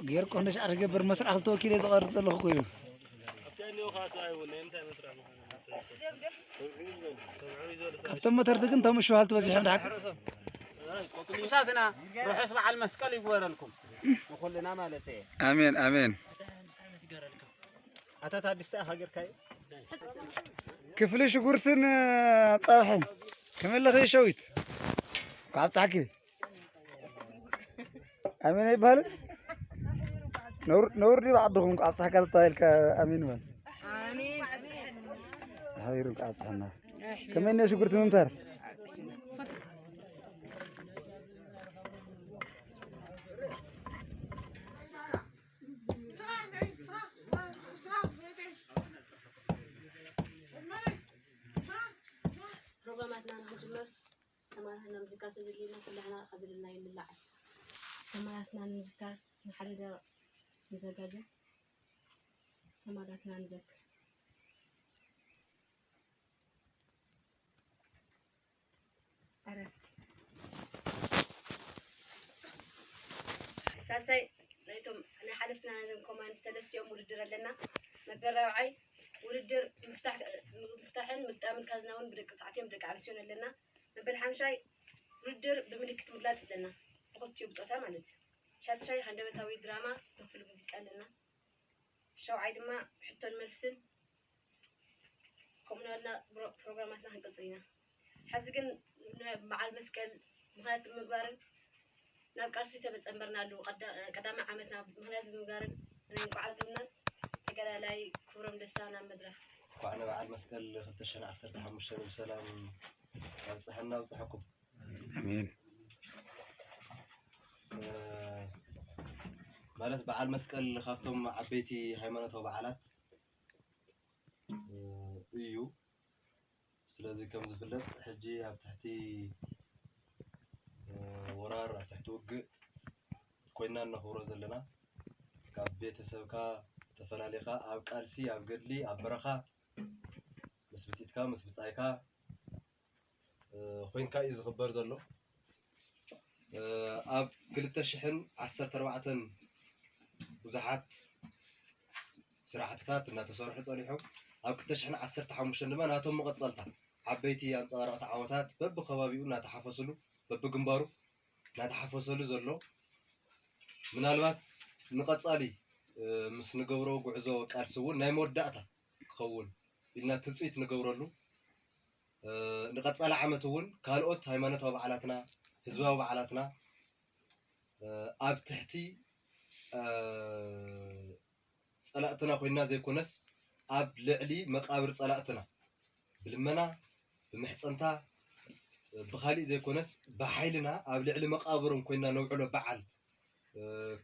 ጌርቆ ነሽ ኣርገብር መስርዕ ክልተ ወኪል እየ ዝቐርፅ ዘለኹ ኮይኑ ካብቶም መተርቲ ግን ቶም ሽባልቲ በዚሖም ድሓ ቅዱሳትና ርሑስ በዓል መስቀል ይግበረልኩም ንኩልና ማለት እየ። ኣሜን ኣሜን። ኣታ ታዲስ ሃገርካይ ክፍሊ ሽጉርትን ጸብሕን ክምልኺ ሸዊት ካብ ጻሕኪ ኣሜን ኣይባልን። ነውር ነውር ድዩ ዓድኹም ካብ ጻሕካ ተታይልካ ኣሜን በል። ኣሜን። ሓቢሩ ካብ ጻሕና ከመይ እኒኦ ሽጉርቲ ምምታር ፕሮግራማትና ንክንጅምር ሰማዕታትና ምዝካር ስለዘድልየና ኩላህና ካብ ዘለናዮ ንላዓል። ሰማዕታትና ንምዝካር ንሓደ ደቂቕ ንዘጋጀ። ሰማዕታትና ንዘክር። ዕረፍቲ። ሳልሳይ ናይቶም ናይ ሓለፍትና ናይዞም ኮማንድ ሰለስቲኦም ውድድር ኣለና። መበል ራብዓይ ውድድር ምፍታሕ ምፍታሕን ምግጣምን ካዝና እውን ብደቂ ተባዕትዮን ብደቂ ኣንስትዮን ኣለና። መበል ሓምሻይ ውድድር ብምልክት ምግላፅ ኣለና። ብክልቲኡ ብፆታ ማለት እዩ። ሻድሻይ ሃንደበታዊ ድራማ ብክፍሊ ሙዚቃ ኣለና። ሻውዓይ ድማ ሕቶን መልስን ከምኡ እናበልና ፕሮግራማትና ክንቅፅል ኢና። ሕዚ ግን ንበዓል መስቀል ምኽንያት ብምግባርን ናብ ቃልሲ ተመፀንበርናሉ ቀዳማይ ዓመትና ምኽንያት ብምግባርን ናይ እንኳዕ ኣብፀሐና ተጋዳላይ ክብሮም ደስታ ናብ መድረኽ። እንኳዕ ንበዓል መስቀል ክልተ ሽሕን ዓሰርተ ሓሙሽተን ብሰላም ኣብፀሐና ኣብፀሐኩም። ኣሜን። ማለት በዓል መስቀል ካብቶም ዓበይቲ ሃይማኖታዊ በዓላት እዩ። ስለዚ ከም ዝፍለጥ ሕጂ ኣብ ትሕቲ ወራር ኣብ ትሕቲ ውግእ ኮይና እነኽብሮ ዘለና ካብ ቤተሰብካ ተፈላሊኻ ኣብ ቃልሲ ኣብ ገድሊ ኣብ በረኻ ምስ ብፂትካ ምስ ብፃይካ ኮይንካ እዩ ዝኽበር ዘሎ። ኣብ ክልተ ሽሕን ዓሰርተ ኣርባዕተን ብዙሓት ስራሕትታት እናተሰርሑ ፀኒሖም ኣብ ክልተ ሽሕን ዓሰርተ ሓሙሽተን ድማ ናቶም መቐፀልታ ዓበይቲ ኣንፀባረቕቲ ዓወታት በብከባቢኡ እናተሓፈስሉ በብግንባሩ እናተሓፈሰሉ ዘሎ ምናልባት ንቐፃሊ ምስ ንገብሮ ጉዕዞ ቃልሲ እውን ናይ መወዳእታ ክኸውን ኢልና ትፅቢት ንገብረሉ ንቐፃሊ ዓመት እውን ካልኦት ሃይማኖታዊ በዓላትና ህዝባዊ በዓላትና ኣብ ትሕቲ ፀላእትና ኮይና ዘይኮነስ ኣብ ልዕሊ መቃብር ፀላእትና ብልመና ብምሕፀንታ ብካሊእ ዘይኮነስ ብሓይልና ኣብ ልዕሊ መቃብሮም ኮይና ነውዕሎ በዓል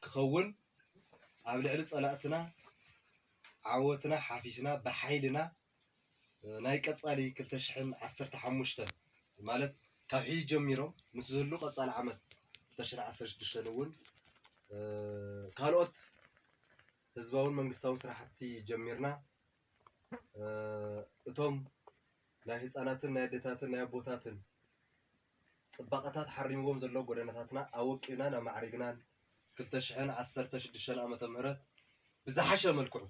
ክኸውን ኣብ ልዕሊ ፀላእትና ዓወትና ሓፊስና ብሓይልና ናይ ቀፃሊ ክልተ ሽሕን ዓሰርተ ሓሙሽተን ማለት ካብ ሕጂ ጀሚሮም ምስ ዝህሉ ቀፃሊ ዓመት ክልተ ሽሕን ዓሰርተ ሽዱሽተን እውን ካልኦት ህዝባውን መንግስታውን ስራሕቲ ጀሚርና እቶም ናይ ህፃናትን ናይ ኣዴታትን ናይ ኣቦታትን ፅባቐታት ሓሪምዎም ዘለዉ ጎደናታትና ኣወቂብናን ኣማዕሪግናን ክልተ ሽሕን ዓሰርተ ሽዱሽተን ዓመተ ምህረት ብዝሓሸ መልክዑ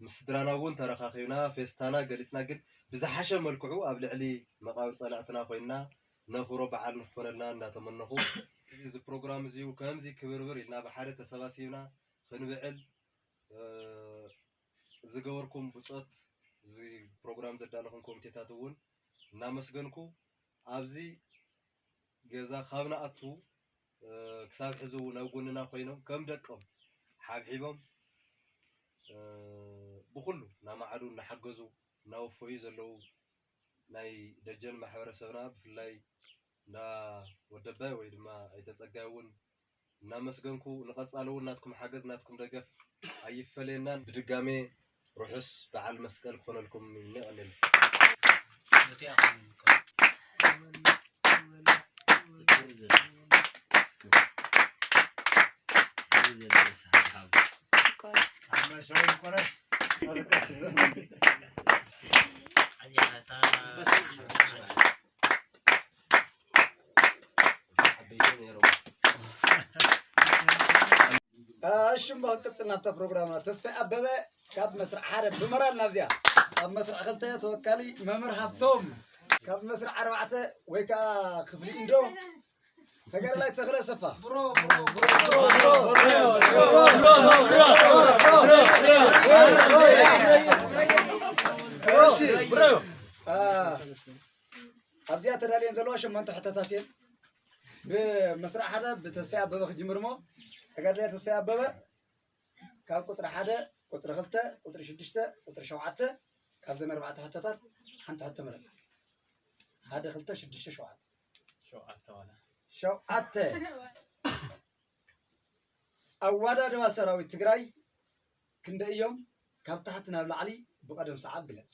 ምስ ስድራና እውን ተረኻኺብና ፌስታና ገሊፅና ግን ብዝሓሸ መልክዑ ኣብ ልዕሊ መቓብር ፀላእትና ኮይንና ነኽብሮ በዓል ንክኾነልና እናተመነኹ እዚ ፕሮግራም እዚ ከምዚ ክብርብር ኢልና ብሓደ ተሰባሲብና ክንብዕል ዝገበርኩም ብፆት እዚ ፕሮግራም ዘዳለኹም ኮሚቴታት እውን እናመስገንኩ ኣብዚ ገዛ ካብ ንኣቱ ክሳብ ሕዚ እውን ኣብ ጎንና ኮይኖም ከም ደቆም ሓብሒቦም ብኩሉ እናመዓዱ እናሓገዙ እናወፈዩ ዘለዉ ናይ ደጀን ማሕበረሰብና ብፍላይ እንዳ ወደባይ ወይ ድማ ኣይተፀጋይ እውን እናመስገንኩ ንቐፃሊ እውን ናትኩም ሓገዝ ናትኩም ደገፍ ኣይፈለየናን። ብድጋሜ ርሑስ በዓል መስቀል ክኾነልኩም ይምነ። የቐንየለይ። እሺ፣ እሞ ክንቅጽል ናብታ ፕሮግራምና። ተስፋይ ኣበበ ካብ መስርዕ ሓደ ብመራል ናብዚኣ። ኣብ መስርዕ ክልተ ተወካሊ መምህር ሃፍቶም። ካብ መስርዕ ኣርባዕተ ወይ ከዓ ክፍሊ እንዶ ተጋዳላይ ተኽለ ኣሰፋ። እሺ፣ አ፣ ኣብዚኣ ተዳልየን ዘለዋ ሸሞንተ ሕቶታት እየን። ብመስርዕ ሓደ ብተስፋይ ኣበበ ክጅምር እሞ፣ ተጋዳላይ ተስፋይ ኣበበ ካብ ቁፅሪ ሓደ፣ ቁፅሪ ክልተ፣ ቁፅሪ ሽዱሽተ፣ ቁፅሪ ሸውዓተ፣ ካብዘን ኣርባዕተ ሕቶታት ሓንቲ ሕቶ ምረፅ። ሓደ፣ ክልተ፣ ሽዱሽተ፣ ሸውዓተ። ሸውዓተ ዋላ። ሸውዓተ። ኣወዳድባ ሰራዊት ትግራይ ክንደይ እዮም? ካብ ታሕቲ ናብ ላዕሊ ብቐደም ሰዓብ ግለጽ።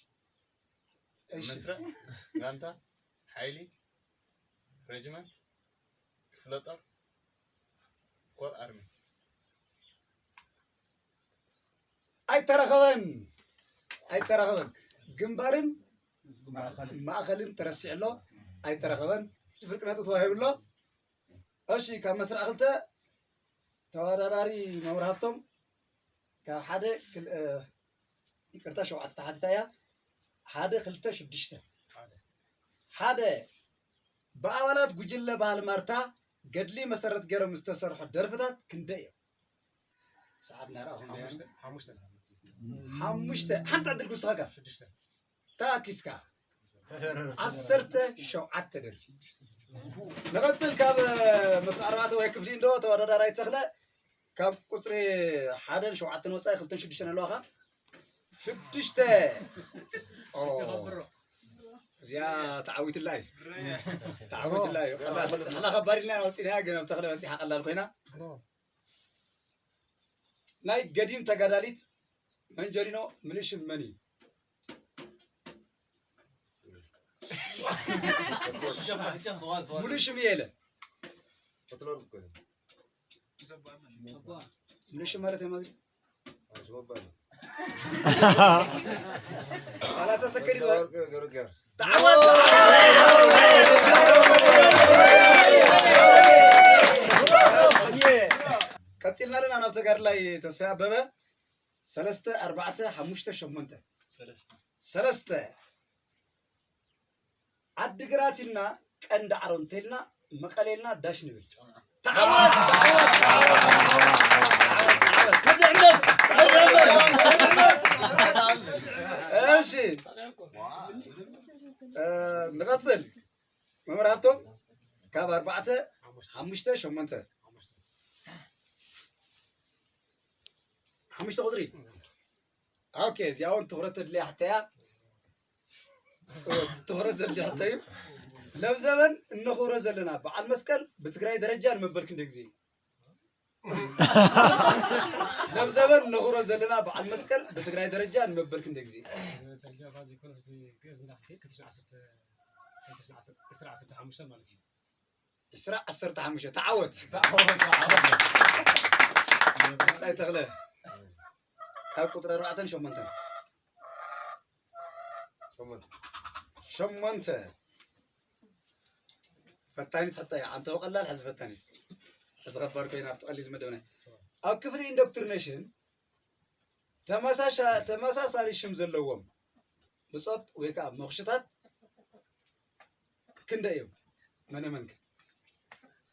እሺ። መስርዕ፣ ጋንታ፣ ሓይሊ፣ ሬጅመንት፣ ክፍለ ጦር፣ ኮር ኣርሚ። ኣይተረኸበን፣ ኣይተረኸበን። ግንባርን ማእኸልን ተረሲዑ ኣሎ፣ ኣይተረኸበን። እቲ ፍርቂ ነጥቢ ተዋሂቡ ኣሎ። እሺ፣ ካብ መስርዕ ክልተ ተወዳዳሪ መምህር ሃፍቶም ካብ ሓደ ክል-፣ እ፣ ይቅርታ፣ ሸውዓተ ተሓቲታ እያ። ሓደ፣ ክልተ፣ ሽዱሽተ። ሓደ፣ ብኣባላት ጉጅለ ባህሊ ማርታ ገድሊ መሰረት ገይሮም ዝተሰርሑ ደርፍታት ክንደይ እዮም? ሰዓት እናረኣኹም ዶ? ሓሙሽተ፣ ሓሙሽተ። ሓሙሽተ። ሓንቲ ዕድል ክውስኸካ። ሽዱሽተ። ተኣኪስካ። ዓሰርተ ሸውዓተ ደርፊ። ንቐጽል፣ ካብ መስርዕ ኣርባዕተ ወይ ክፍሊ እንዶ ተወዳዳራይ ተኽለ፣ ካብ ቁጽሪ ሓደን ሸውዓተን ወጻኢ ክልተን ሽዱሽተን ኣለዋኻ። ሽዱሽተ። ኦ። እዚኣ ተዓዊትላ እዩ። ተዓዊትላ እዩ። ቀላል፣ ንሕና ከባድ ኢልና ወጺእናያ፣ ግን ኣብ ተኽለ በጺሓ ቀላል ኮይና። ናይ ገዲም ተጋዳሊት መንጀሪኖ ምሉእ ሽም መን እዩ? ሙሉእ ሽም እየ ኢለ። ሙሉእ ሽም ማለት እየ ማለት እዩ። ሰላሳ ሰከንድ ይበል። ተዓወት። ቀጺልና ኣለና ናብ ተጋድላይ ተስፋ ኣበበ። ሰለስተ፣ ኣርባዕተ፣ ሓሙሽተ፣ ሸሞንተ። ሰለስተ። ሰለስተ። ዓድግራት ኢልና ቀንዲ ዓሮ እንተኢልና መቐለ ኢልና ዳሽ ንብል። ተዓወት! እሺ። እ፣ ንቐጽል። መምህር ሃብቶም ካብ ኣርባዕተ፣ ሓሙሽተ፣ ሸሞንተ። ሓሙሽተ ቁጽሪ። ኦኬ፣ እዚኣ እውን ትኹረት ተድልያ ሕቶ እያ። ትኹረት ዘድልያ ሕቶ እዩ። ለብዘበን እነኽብሮ ዘለና በዓል መስቀል ብትግራይ ደረጃ ንመበል ክንደይ ግዜ እዩ? ለብዘበን እነኽብሮ ዘለና በዓል መስቀል ብትግራይ ደረጃ ንመበል ክንደይ ግዜ? ደረጃ እኳ ዘይኮነስ ብግእዝ እንዳሕኬ ክልተ ሽሕን ዓሰርተ፣ ክልተ ሽሕን ዓሰርተ፣ ዕስራ ዓሰርተ ሓሙሽተ ማለት እዩ። ዕስራ ዓሰርተ ሓሙሽተ ተዓወት። ብጻይ ተኽለ። ካብ ቁጽሪ ኣርባዕተን ሸሞንተን። ሸሞንተ። ሸሞንተ። ፈታኒት ሕቶ እያ። ኣንተ ቀላል ሕዚ ፈታኒት። ሕዚ ከባድ ኮይና ኣብቲ ቀሊል መደብና። ኣብ ክፍሊ ኢንዶክትሪኔሽን ተመሳሳ-፣ ተመሳሳሊ ሽም ዘለዎም ብጾት ወይ ከዓ መኽሽታት ክንደይ እዮም? መነ መንከ?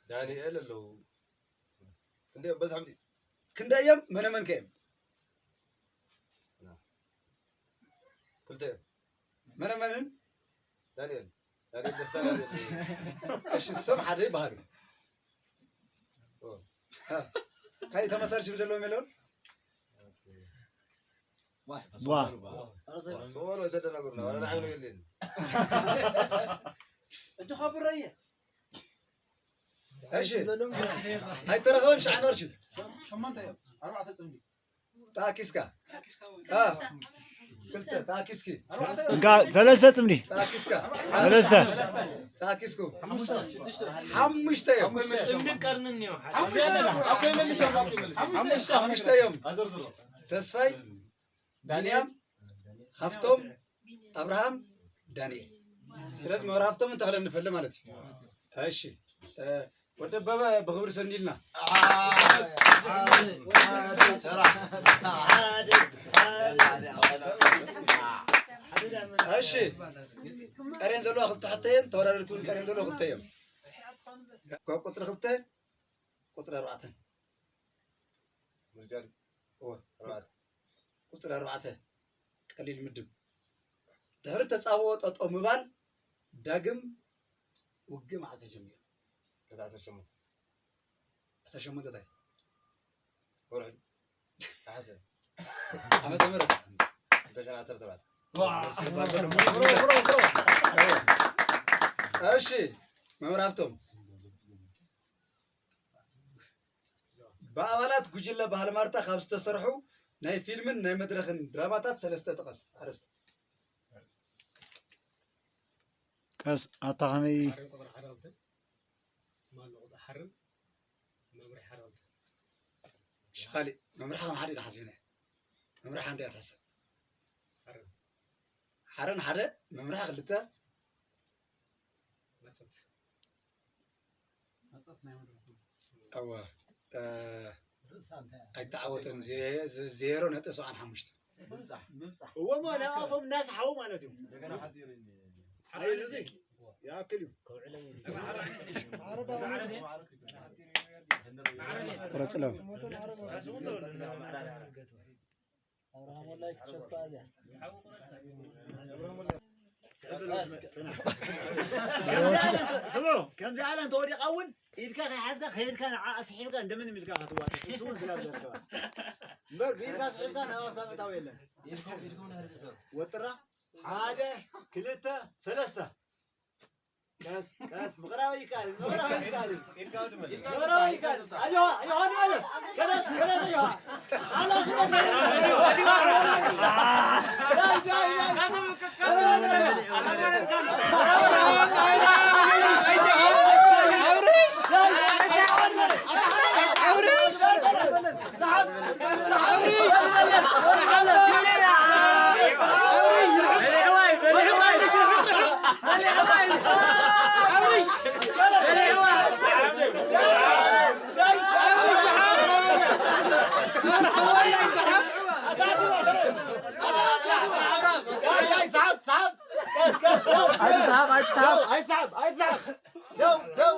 ዳንኤል ኣለዉ። ክንደይ እዮም? በዝሖም ድዩ? ክንደይ እዮም? መነ መንከ እዮም? ክልተ እዮም። መነ መንን? ዳንኤል። ዳንኤል ደስታ፣ ዳንኤል። እሺ፣ እሶም ሓደ ይበሃሉ። ኦ። እ፣ ካሊእ ተመሳሳሊ ሽም ዘለዎም የለውን? ዋ። ዋ። ስምኦን ወይ ተደናጉርና፣ ዋላ ንዓይ ነው የለን። እጅ ኸብረየ። እሺ። ኣይተረኸበን ሸዓን ቅርሺ። ሸሞንተ እዮም። ኣርባዕተ ጽምዲ። ተኣኪስካ። አ። ክልተ፣ ተኣኪስኪ። እንካ፣ ሰለስተ ጽምዲ። ተኣኪስካ። ሰለስተ። ተኣኪስኩ። ሓሙሽተ እዮም። ጽምዲ ቀርንን እዮም። ሓሙሽተ እዮም። ተስፋይ። ዳንኤል፣ ሃፍቶም፣ ኣብርሃም፣ ዳንኤል። ስለዚ መምህር ሃፍቶም እንተኽለ ንፈለ ማለት እዩ። እሺ፣ እ፣ ወዲ ኣበበ ብኽብሪ ሰኒልና። እሺ፣ ቀርየን ዘለዋ ክልተ ሕቶ እየን፣ ተወዳደርቲ እውን ቀርየን ዘለዋ ክልተ እዮም። ካብ ቁፅሪ ክልተ ቁፅሪ ኣርባዕተ። ምርጫ እወ። ኣርባዕተ። ቁፅሪ ኣርባዕተ ቀሊል ምድብ። ድሕሪ ተፃብኦ ጠጠው ምባል ዳግም ውግእ መዓዝ ተጀሚሩ? እቲ ዓሰርተ ሸሞንተ። ዓሰርተ ሸሞንተ እንታይ? ወርሒ ነሓሰ። ዓመተ ምህረት? ክልተ ሽሕን ዓሰርተ ኣርባዕተ። እሺ፣ መምህር ሃፍቶም። ብኣባላት ጉጅለ ባህሊ ማርታ ካብ ዝተሰርሑ ናይ ፊልምን ናይ መድረኽን ድራማታት ሰለስተ ጥቀስ። ኣርእስቲ። ቀስ ኣታ ከመይ ሓርን ቁፅሪ ሓደ ክልተ ማን ቁፅሪ ሓርን መምርሒ ሓደ ክልተ። እሺ፣ ካሊእ መምርሒ ከም ሓደ ኢና ሓሲብና። መምርሒ ሓንቲ እያ ትሕሰብ። ሓርን። ሓርን ሓደ፣ መምርሒ ክልተ። መፀት። መፀት ናይ መድረኹ። እወ፣ እ፣ ርእሳ እንታይ እያ? ኣይተዓወተን። ዜ-፣ ዜ-፣ ዜሮ ነጥቢ ሰብዓን ሓሙሽተን። ምብፃሕ፣ ምብፃሕ። እወ፣ እሞ ንኣኹም እናስሓቡ ማለት እዩ። እንደገና ሓፂር እኒ-፣ ሓፂር እኒ-፣ ይኣክል እዩ። ከውዕሎም እዩ። ቁረፅሎም። ኣብርሃም ወላይ ክትሸፍታ እዚኣ። ስምዑ፣ ከምዚ ኣለ እንተወዲቓ እውን ኢድካ ከይሓዝካ ከይድካ ንዓ ስሒብካ እንደምንም ኢልካ ክትዋጥ። እሱ እውን ስጋብ ዘርከባ። እምበር ብኢድካ ስሒብካ ናብ ኣፍካ ምእታው የለን። ኢድኩም፣ ኢድኩም ንህርዲ ሰብ። ወጥራ፣ ሓደ፣ ክልተ፣ ሰለስተ። ቀስ፣ ቀስ፣ ምቕራብ ይከኣል፣ ምቕራብ ይከኣል። ኢድካ ወድመል። ምቕራብ ይከኣል። ኣጆኻ፣ ዮሃን መለስ። ከደት፣ ከደት፣ ዮሃን። ሓላፍነት የለን። ዳይ፣ ዳይ፣ ዳይ። ኣይትስሓብ፣ ኣይትስሓብ። ኣይትስሓብ፣ ኣይትስሓብ። ደው፣ ደው።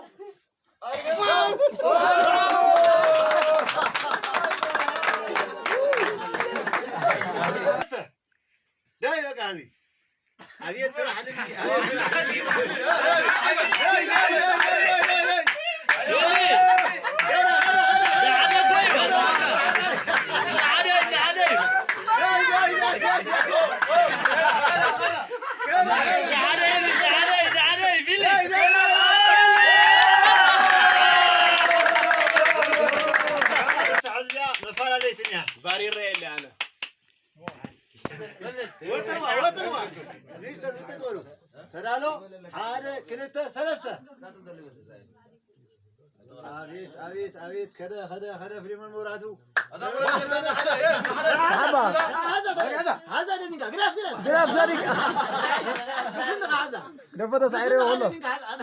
ዳይ በቃ እዚ። ኣቤት ስራሕ ልቢ፣ ኣቤት ስራሕ ልቢ። መፈላለይትን እያ። ባሪረ የለ ኣነ። ወጥርዋ፣ ወጥርዋ። ንእሽተን ውጥጥ በሉ። ተዳሎ፣ ሓደ፣ ክልተ፣ ሰለስተ። ኣቤት፣ ኣቤት፣ ኣቤት፣ ከደ፣ ከደ፣ ከደ፣ ፍሪሞን መብራህቱ። ሓባ። ሓዛ፣ ሓዛ፣ ሓዛ፣ ደኒንካ፣ ግዳፍ፣ ግዳፍ። ግዳፍ፣ ግዳፍ። ብስንድኻ ሓዛ። ደፈ ተሳዒረ ይበሎ። ደኒንካ ሓዛ።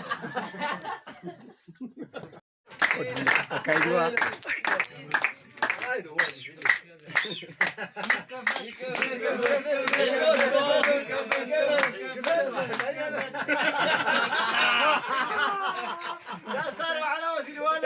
ኣካይድዋ። ዳስታር ባዕላ ወሲድዋ ኣሎ።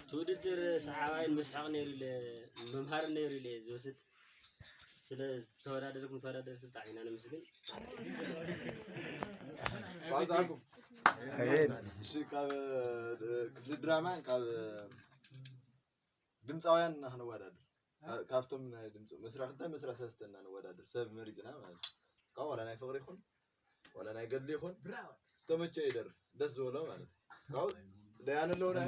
እቲ ውድድር ሰሓባይን መስሓቕ ነይሩ ኢለ፣ መምሃሪ ነይሩ ኢለ ዝወስድ። ስለ ዝተወዳደርኩም ተወዳደርቲ ብጣዕሚ ኢና ነመስግን። ባዕዛኩም። እሺ፣ ካብ ክፍሊ ድራማ ካብ ድምፃውያን እና ክንወዳደር። ካ- ካብቶም ናይ ድምፂ መስርያ ክልተ መስርያ ሰለስተ እና ንወዳደር ሰብ መሪፅና ማለት እዩ። ካብ ዋላ ናይ ፍቕሪ ይኹን ዋላ ናይ ገድሊ ይኹን ዝተመቸ ይደርፍ ደስ ዝበሎ ማለት እዩ። ካብኡ ደያኑ ኣለውና።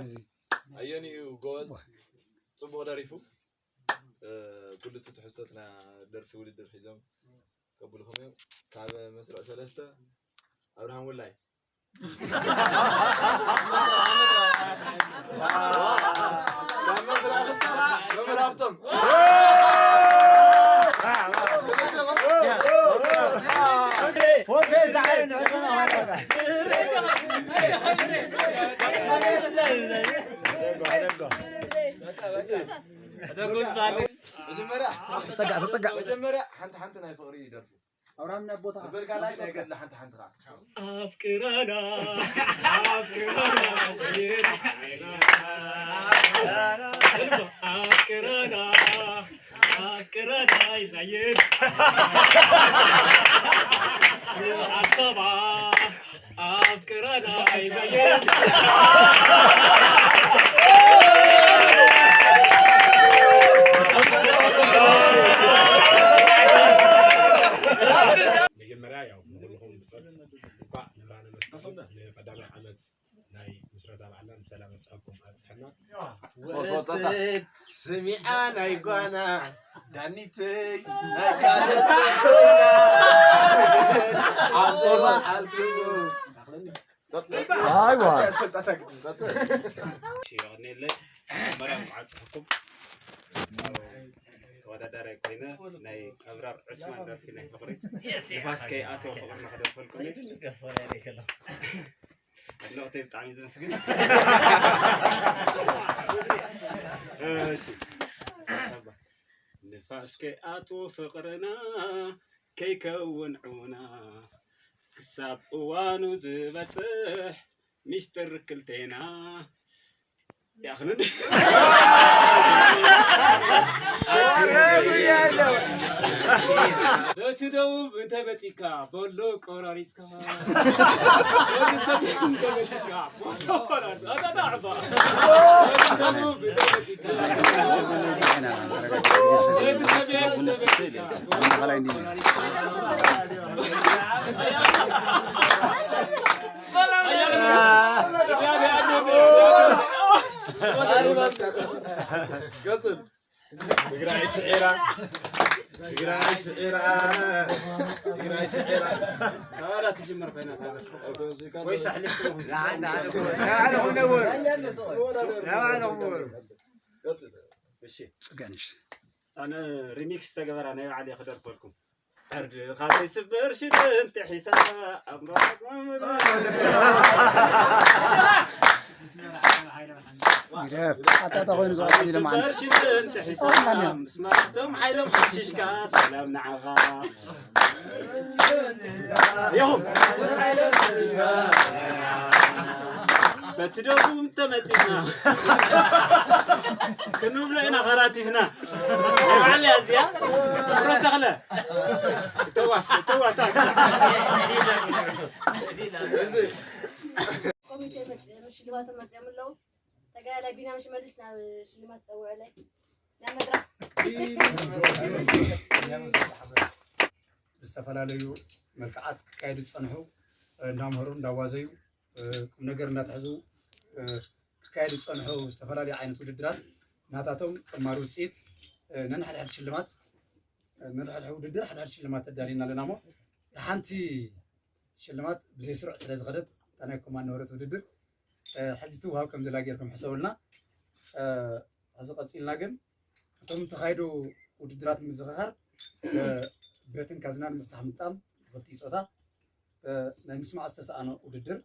ኣየኒ እዩ ጎበዝ ጽቡቕ ደሪፉ። ኩሉ እቲ ትሕዝቶትና ደርፊ ውድድር ሒዞም ከብልኹም እዮም። ካብ መስርዕ ሰለስተ ኣብርሃም ውላይ። ካብ መስርዕ ክልተ መምህር ሃብቶም። መጀመርያ ተጸጋ፣ ተጸጋ። መጀመርያ ሓንቲ ሓንቲ ናይ ፍቕሪ ይደርፉ። ኣብርሃም ናብ ቦታ ዝበልካ ላይ ናይ ገድሊ ሓንቲ ሓንቲ ኸዓ። ኣፍቅረና፣ ኣፍቅረና፣ ኣፍቅረና፣ ኣፍቅረና ይዛየድ። ኣሰባ፣ ኣፍቅረና ይዛየድ። መጀመርያ ያው ንኹልኹም ብጾት እንኳዕ ንብርሃነ መስቀሉ ንቀዳማይ ዓመት ናይ ምስረታ በዓልና ብሰላም ኣብጽሐኩም ኣብጽሐና። ወረሰብ ስሚዓ ናይ ጓና ዳኒተይ ናይ ካልእ ጽቡቕና ኣብ ጾታ ዓልኩ። ኣይዋ። እሺ፣ የቐንየለይ። መጀመርያ እንኳዕ ኣብጽሐኩም። ተወዳዳራይ ኮይነ ናይ ኣብራር ዑስማን ደርፊ ናይ ፍቕሪ ንፋስ ከይኣተወ ፍቕርና ክደርፈልኩም እዩ። ኣድነቕተይ ብጣዕሚ ዘመስግን። እሺ። ንፋስ ከይኣትዎ ፍቕርና ከይከውን ዑና ክሳብ እዋኑ ዝበጽሕ ሚስጥር ክልቴና። ያኽንን። እቲ ደቡብ እንተ መጺካ በሎ ቆራሪጽካ። እቲ ሰሜን እንተ መጺካ በሎ ቆራሪጽካ። ኣታ፣ ኣታ፣ ኣባ። እቲ ደቡብ እንተ መጺካ። እቲ ሰሜን እንተ መጺካ በሎ ቆራሪጽካ። ቀጽል። ትግራይ ስዒራ፣ ትግራይ ስዒራ፣ ትግራይ ስዒራ። ካባላ ትጅምር ኮይና፣ ካባላ። ወይስ ኣሕሊፍኩም? ንዓና፣ ንዓና፣ ንዓና ነበር። ንዓና ነበር። እሺ። ጽገንሽ። ኣነ ሪሚክስ ተገበራ ናይ ባዕለይ ክደርፈልኩም። ዕርድኻ ዘይስበር ሽደን ጥሒሳ ኣብ ምራቕ ግደፍ፣ ኣጣጣ ኮይኑ ዝቐጽል ኢለ ማለት። ሽደን ጥሒሳ ምስ ማርቶም ሓይሎም ሓሽሽካ ሰላም ንዓኻ። ይኹም። በቲ ደቡብ እንተመጺእና ክንብሎ ኢና ኸራቲፍና። ባዕል እያ እዚኣ። ብሮ ተኽለ። ተዋስ፣ ተዋታ። እዚ ኮሚቴ መጽ-፣ ሽልማቶም መጽኦም ኣለዉ። ተጋዳላይ ቢንያም ሽመልስ ናብ ሽልማት ጸውዕለይ። ናብ መድረኽ። ብዝተፈላለዩ መልክዓት ክካየዱ ዝጸንሑ፣ እንዳምህሩ፣ እንዳዋዘዩ፣ ቁም ነገር እንዳትሕዙ፣ ክካየዱ ዝጸንሑ ዝተፈላለዩ ዓይነት ውድድራት ናታቶም ጥማር ውጽኢት፣ ነንሕድሕድ ሽልማት፣ ነንሕድሕድ ውድድር ሓድሕድ ሽልማት ተዳሊና ኣለና እሞ፣ እታ ሓንቲ ሽልማት ብዘይ ስሩዕ ስለ ዝኸደት፣ እታ ናይ ኮማን ነበረት ውድድር፣ እ፣ ሕጂ ትወሃብ ከም ዘላ ጌርኩም ሕሰቡልና። እ፣ ሕዚ ቀጺልና ግን፣ እቶም ዝተኻየዱ ውድድራት ንምዝኽኻር፣ እ፣ ብረትን ካዝናን ምፍታሕ ምግጣም ብክልቲኡ ፆታ፣ እ፣ ናይ ምስማዕ ዝተሰኣኖ ውድድር፣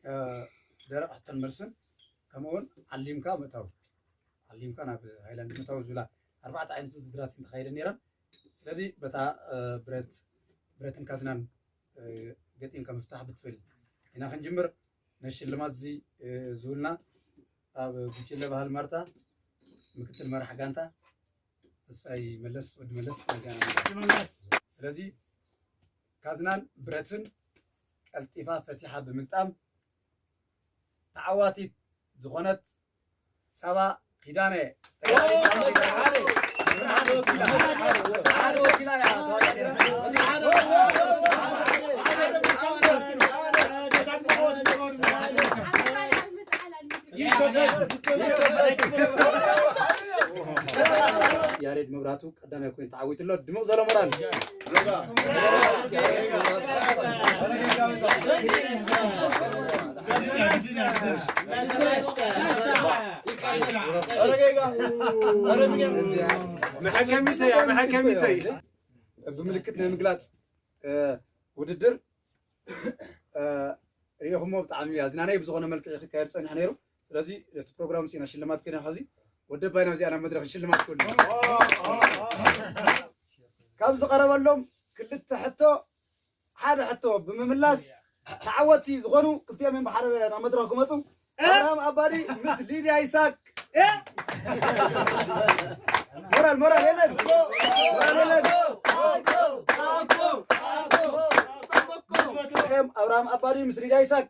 እ፣ ደረቕ ሕቶን መልስን፣ ከምኡውን ዓሊምካ ምእታው፣ ዓሊምካ ናብ ሃይላንድ ምእታው ዝብላ ኣርባዕተ ዓይነት ውድድራት እየን ተኻይደን ነይረን። ስለዚ በታ፣ እ፣ ብረት፣ ብረትን ካዝናን፣ እ፣ ገጢምካ ምፍታሕ ብትብል ኢና ክንጅምር። ነዚ ሽልማት እዚ፣ እ፣ ዝህቡልና ኣብ ጉጅለ ባህሊ ማርታ ምክትል መራሕ ጋንታ ተስፋይ መለስ፣ ወዲ መለስ፣ መጋና መለስ። ስለዚ ካዝናን ብረትን ቀልጢፋ ፈቲሓ ብምግጣም ተዓዋቲት ዝኾነት ሳባ ኪዳነ። ያሬድ መብራቱ ቀዳማይ ኮይኑ ተዓዊቱ ኣሎ። ድሙቕ ዘሎ ሞራል። መሐከሚተይ፣ መሐከሚተይ። ብምልክት ናይ ምግላፅ፣ እ፣ ውድድር፣ እ፣ ርኢኹሞ ብጣዕሚ ኣዝናናይ ብዝኾነ መልክዕ ክካየድ ጸኒሑ ነይሩ። ስለዚ እቲ ፕሮግራም ሲና ሽልማት ክነ ሕዚ ወደ ባይና እዚኣ ናብ መድረኽ ሽልማት ክህሉ። ካብ ዝቐረበሎም ክልተ ሕቶ ሓደ ሕቶ ብምምላስ ተዓወትቲ ዝኾኑ ክልቲኦም እዮም ብሓደ ናብ መድረኽ ክመፁ። እ? ኣብርሃም ኣባዲ ምስ ሊድያ ይስሃቅ። እ? ሞራል፣ ሞራል የለን። ሞራል የለን። እም፣ ኣብርሃም ኣባዲ ምስ ሊድያ ይስሃቅ።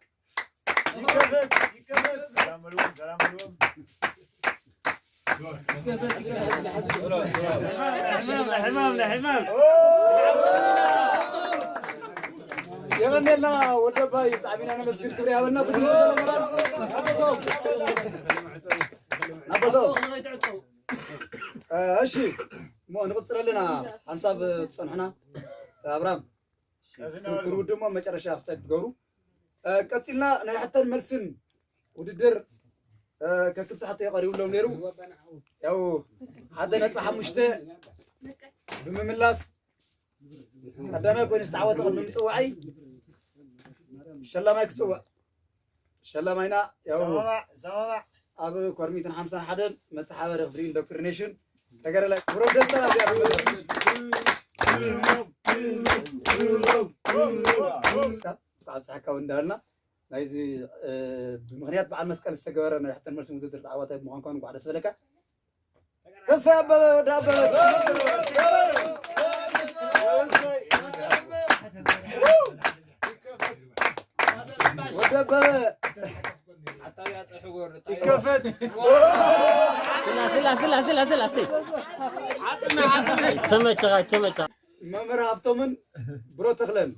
ይከፈት፣ ይከፈት። ሰላም በልዎም፣ ሰላም በልዎም። ሕማም፣ ሕማም፣ ሕማም። የቐኔልና ወዲ ኣባይ፣ ብጣዕሚ ኢና ነመስግን፣ ክብሪ ይሃበልና። ብድሆ ዘለመራል ናበቶም፣ ናበቶም። እ፣ እሺ፣ እሞ ንቕጽል ኣለና፣ ሓንሳብ ዝጸንሑና። ኣብራም፣ ክንውድእ እሞ መጨረሻ ክስታይ ክትገብሩ። እ፣ ቀጺልና ናይ ሕቶን መልስን ውድድር፣ እ፣ ከክልተ ሕቶ እዩ ቀሪቡሎም ነይሩ። ያው ሓደ ነጥቢ ሓሙሽተ ብምምላስ ቀዳማይ ኮይኑ ዝተዓወተ ቅድሚ ምጽዋዓይ ሸላማይ ክጽውዕ። ሸላማይና ያው ሰማማዕ፣ ሰማማዕ። ኣብ ኮርሚትን ሓምሳን ሓደን መተሓባበሪ ክፍሊ ኢንዶክትሪኔሽን ተጋዳላይ ብሮም ደስታ እዚኣ። እስካ፣ እንኳዕ ኣብፀሐካ እውን እንዳበልና ናይዚ፣ እ፣ ብምኽንያት በዓል መስቀል ዝተገበረ ናይ ሕቶን መልስን ውድድር ተዓዋታይ ብምዃንካ እውን እንኳዕ ደስ በለካ። ተስፋ ኣበበ፣ ወዲ ኣበበ። ወዲ ኣበበ። ይከፈት። ስላ፣ ስላ፣ ስላ፣ ስላ፣ ስላ፣ እስቲ። ዓጽሚ፣ ዓጽሚ። ተመቸኻ፣ ተመቸኻ። መምህር ሃፍቶምን ብሮ ተኽለን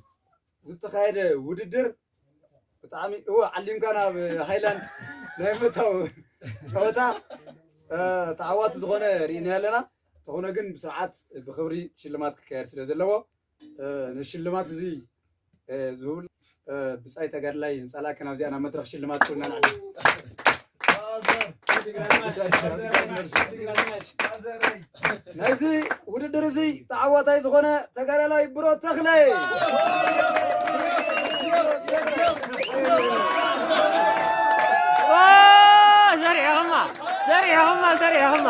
ዝተኻየደ ውድድር ብጣዕሚ፣ እወ፣ ዓሊምካ ናብ ሃይላንድ ናይ ምእታው ጨወታ፣ እ፣ ተዓዋቲ ዝኾነ ርኢና ኣለና። እንተኾነ ግን ብስርዓት ብኽብሪ ሽልማት ክካየድ ስለ ዘለዎ፣ እ፣ ንሽልማት እዚ፣ እ፣ ዝህቡ፣ እ፣ ብጻይ ተጋድላይ ንጻላከ ናብዚኣ ናብ መድረኽ ሽልማት ክብልና ንዓዲ። ናይዚ ውድድር እዚ ተዓዋታይ ዝኾነ ተጋዳላይ ብሮ ተኽለ። ኦ፣ ዘሪዕኹማ፣ ዘሪዕኹማ፣ ዘሪዕኹማ።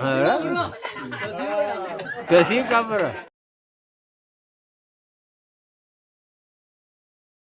ኧረ፣ ከሲም ካበረ።